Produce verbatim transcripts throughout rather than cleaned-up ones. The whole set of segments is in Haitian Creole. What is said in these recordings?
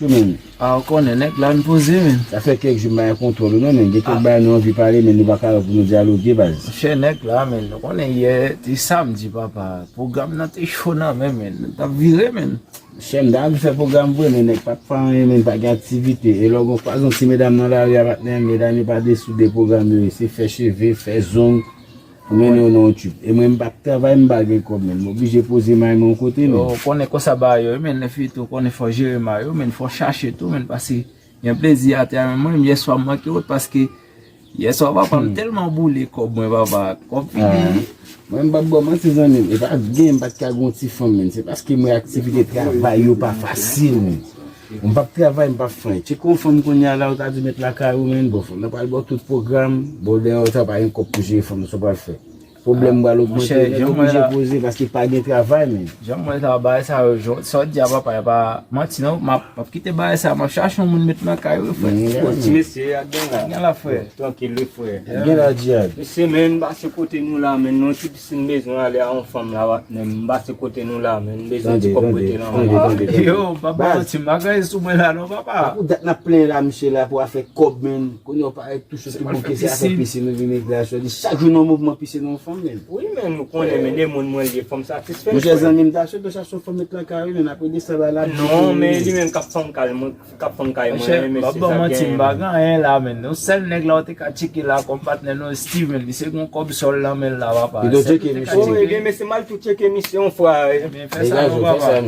Tou men. A, ou konnen nèg la n poze, men. Sa fè kèk jou m pa gen kontwòl ou non, men gen kèk bagay nou anvi pale, men nou pa kapab pou nou dyaloge, baz. Monchè, nèg la, men, ou konnen yè te samdi, papa. Pwogram nan te cho nan men, men. Nou t ap vire, men. Monchè, m ta anvi fè pwogram vre, men nèg pa t fè anyen, men pa gen aktivite. E lè w gon kwaze yon ti medam nan lari a, patnè, medam yo pa deside pwogram yo, se fè cheve, fè zong, pou mennen yo nan yon trip. E mwen, m p ap travay, m pa gen kòb, men m oblije poze may mwen yon kote, men. Yo, konnen konsa bagay yo, men, lè fini tou, konnen fò jere may yo, men fò chache tou, men, paske gen plezi atè a, men mwen, yèswa m manke wont, paske yèswa, papa, m tèlman boule kòb mwen, papa, kòb fini. Mwen, m p ap ba w manti, zanmi m, e pa gen, m pa t ka gen yon ti fanm, men, se paske mwen, aktivite travay yo pa fasil, men. M p ap travay, m p ap fè anyen. Tcheke yon fanm kounye a la, ou ta di met lakay ou, men, bon, fanm nan pral ba w tout pwogram, bon, dèyè w, sa pa gen kòb pou jere fanm nan, sa w pral fè. Pwoblèm pral ogmante, nèg oblije poze paske pa gen travay, men. Jan m wè sa, bagay sa yo, jan, sa w di a, papa, e pa manti non, m ap, m ap kite bagay sa, m ap chache yon moun met nan kay ou, frè. Bon, ti mesye, ak gen la. Ak gen la, frè. Trankil, wi, frè. Ak gen la, Djihad. Mesye, men, m pase kote nou la, men, non, ti pisin bezwen ale a yon fanm la, patnè m. M pase kote nou la, men, m bezwen ti kòb prete nan men. Yo, papa, manti, m pa gen sou mwen la, non, papa. Pou dat n ap plenyen la, misye la, pou afè kòb, men. Kounye a w parèt tou cho, tou bouke, se afè pisin ou vin regle a jodi. Chak jou nan mouvman pisin nan yon fanm, men. Wi, men nou konnen, men de moun mwen li ye, fò m satisfè l, frè. Monchè, zanmi m, ta swete w chache yon fanm met lakay ou, men apre desann la, l ap di ke non, men li menm k ap fann kay mwen, k ap fann kay mwen, men se sa k genyen. M pa ba w manti, m pa gen anyen la, men. Yon sèl nèg la ou te ka tcheke la kòm patnè nou, Steven, li se gon kòb sòl nan men l la, papa. Li dwe tcheke misye. Wi, ebyen, mesye, m al tou tcheke misye yon fwa. Ebyen, fè sa non, papa.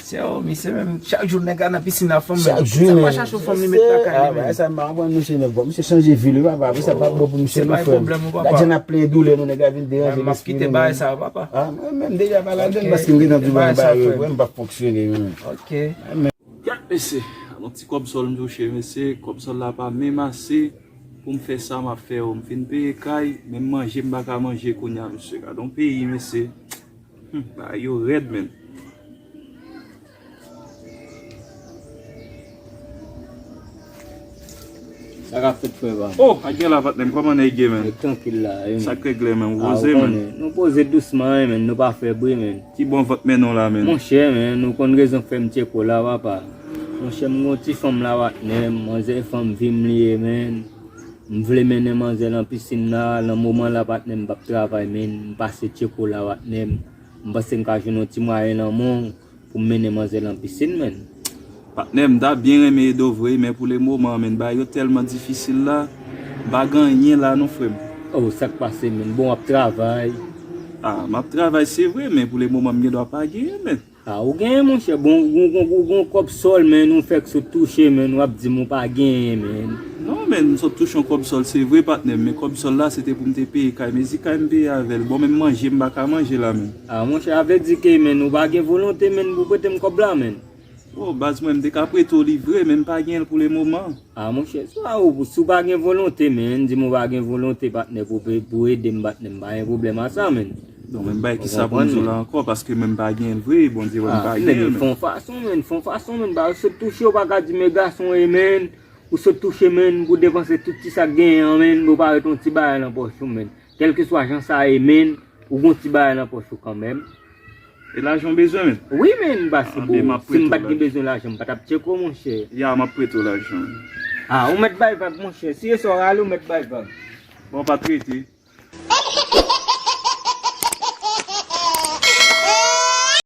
Se yo, misye menm, chak jou nèg la nan pisin ap fanm, men. Chak jou, men. Sa pa chache yon fanm li met lakay li, men. Sa m pa konprann, misye nèg, bon, misye chanje vi l, wi, papa. Apre sa, pa bon pou misye non, frè m. Gad jan n ap plenyen doulè nou, nèg la vin deranje lespri nou, men. M ap kite bagay sa, papa. A, mwen menm deja pa ladann, paske m gentan di w bagay sa, frè m, m p ap fonksyone, men. Ok. Gad, mesye, yon ti kòb sòl m touche, mesye, kòb sòl la pa menm ase pou m fè sa m ap fè yo. M fin peye kay, menm manje m pa ka manje kounye a, mesye. Gad yon peyi, mesye. Hmm, bagay yo rèd, men. Sa k ap fèt, frè pa m? Oh, ak gen la, patnè m, kòman nèg ye, men? Nèg trankil la, wi, men. Sa k regle, men, ou poze, men? Nou poze dousman, wi, men, nou pa fè bri, men. Ki bò vant mennen w la, men? Monchè, men, ou konn rezon k fè m tcheke w la, papa. Monchè, m gon ti fanm la, patnè m, manzè fanm vi m li ye, men. M vle mennen manzè nan pisin la, nan moman la, patnè m, m p ap travay, men, m pase tcheke w la, patnè m. M panse m ka jwenn yon ti mwayen nan men w pou m mennen manzè nan pisin, men. Patnè m, m ta byen renmen ede w vre, men pou le moman, men, bagay yo tèlman difisil la, m pa gen anyen la non, frè m. Oh, sa k pase, men? Bon, w ap travay? A, m ap travay, se vre, men pou le moman, m gen dwa pa genyen, men. A, ou genyen, monchè, bon, ou gon, ou gon kòb sòl, men, ou fèk sot touche, men, w ap di m ou pa genyen, men. Non, men, m sot touche yon kòb sòl, se vre, patnè m, men kòb sòl la, se te pou m te peye kay, mezi kay m peye avè l. Bon, menm manje, m pa ka manje la, men. A, monchè, a vle di ke, men, ou pa gen volonte, men, pou prete m kòb la, men. O, baz mwen, m te ka prete w li vre, men m pa genyen l pou le moman. A, monchè, si w pa, si w pa gen volonte, men, di m ou pa gen volonte, patnè, pou, pou ede m, patnè, m pa gen pwoblèm a sa, men. Non, men m bay kisa pou m di w la ankò, paske mwen m pa genyen l vre, Bondye wè m pa genyen l, men. Fè yon fason, men, fè yon fason, men, ba, ou sot touche, ou pa ka di, men gason, e, men, ou sot touche, men, pou depanse tout ti sa k genyen an, men, pou pa ret yon ti bagay nan pòch ou, men. Kèlkeswa jan sa ye, men, ou gon ti bagay nan pòch ou kanmenm. E lajan w bezwen, men? Wi, men, m pase pou ou. Si m pa t gen bezwen lajan, m pa t ap tcheke w, monchè. Ya, m ap prete w lajan. A, ou mèt bay vag, monchè. Si e sa w rale, ou mèt bay vag. Bon, pa t rete.